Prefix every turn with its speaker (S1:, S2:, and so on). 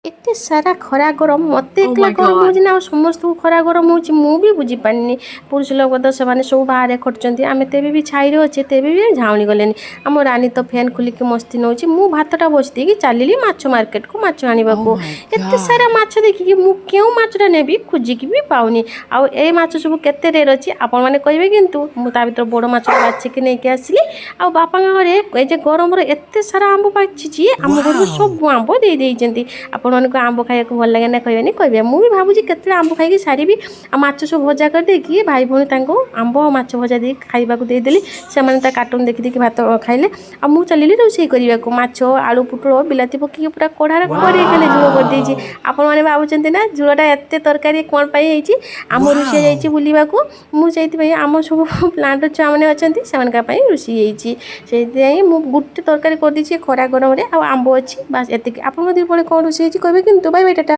S1: ଏତେ ସାରା ଖରା ଗରମ, ମୋତେ
S2: Oh
S1: ଏକଲା
S2: my
S1: ଗରମ
S2: God.
S1: ହେଉଛି ନା ଆଉ ସମସ୍ତଙ୍କୁ ଖରା ଗରମ ହେଉଛି, ମୁଁ ବି ବୁଝିପାରିନି। ପୁରୁଷ ଲୋକ ତ ସେମାନେ ସବୁ ବାହାରେ ଖଟୁଛନ୍ତି, ଆମେ ତେବେ ବି ଛାଇରେ ଅଛେ, ତେବେ ବି ଝାଉଁଳି ଗଲେନି। ଆମ ରାନୀ ତ ଫ୍ୟାନ୍ ଖୋଲିକି ମସ୍ତି ନେଉଛି। ମୁଁ ଭାତଟା ବସି ଦେଇକି ଚାଲିଲି ମାଛ ମାର୍କେଟକୁ ମାଛ ଆଣିବାକୁ।
S2: Oh my
S1: ଏତେ ସାରା
S2: God.
S1: ମାଛ ଦେଖିକି ମୁଁ କେଉଁ ମାଛଟା ନେବି ଖୋଜିକି ବି ପାଉନି। ଆଉ ଏଇ ମାଛ ସବୁ କେତେ ରେଟ୍ ଅଛି, ଆପଣମାନେ କହିବେ କିନ୍ତୁ। ମୁଁ ତା ଭିତରେ ବଡ଼ ମାଛଟା ବାଛିକି ନେଇକି ଆସିଲି। ଆଉ ବାପାଙ୍କ ଘରେ ଏ ଯେ ଗରମରେ ଏତେ ସାରା ଆମ୍ବ ପାଚିଛି, ଆମ ଘରକୁ ସବୁ ଆମ୍ବ ଦେଇ ଦେଇଛନ୍ତି। ଆପଣମାନଙ୍କୁ ଆମ୍ବ ଖାଇବାକୁ ଭଲ ଲାଗେ ନା କହିବେନି? କହିବେ। ମୁଁ ବି ଭାବୁଛି କେତେବେଳେ ଆମ୍ବ ଖାଇକି ସାରିବି। ଆଉ ମାଛ ସବୁ ଭଜା କରିଦେଇକି ଭାଇ ଭଉଣୀ ତାଙ୍କୁ ଆମ୍ବ ଆଉ ମାଛ ଭଜା ଦେଇକି ଖାଇବାକୁ ଦେଇଦେଲି। ସେମାନେ ତା କାର୍ଟୁନ୍ ଦେଖି ଦେଖି ଭାତ ଖାଇଲେ ଆଉ ମୁଁ ଚାଲିଲି ରୋଷେଇ କରିବାକୁ। ମାଛ, ଆଳୁ, ପୋଟଳ, ବିଲାତି ପକେଇକି ପୁରା କଢ଼ାରେ କରେଇ ଖାଲି ଝୋଳ କରିଦେଇଛି। ଆପଣମାନେ ଭାବୁଛନ୍ତି ନା ଝୋଳଟା ଏତେ ତରକାରୀ କ'ଣ ପାଇଁ ହେଇଛି? ଆମ ରୋଷେଇ ଯାଇଛି ବୁଲିବାକୁ, ମୁଁ ସେଇଥିପାଇଁ ଆମ ସବୁ ପ୍ଲାଣ୍ଟର ଛୁଆମାନେ ଅଛନ୍ତି, ସେମାନଙ୍କ ପାଇଁ ରୋଷେଇ ହେଇଛି। ସେଇଥିପାଇଁ ମୁଁ ଗୋଟେ ତରକାରୀ କରିଦେଇଛି ଖରା ଗରମରେ, ଆଉ ଆମ୍ବ ଅଛି, ବାସ୍ ଏତିକି। ଆପଣଙ୍କ ଦ୍ୱିପହରେ କ'ଣ ରୋଷେଇ ହେଇଛି କହିବେ କିନ୍ତୁ। Bye bye, tata.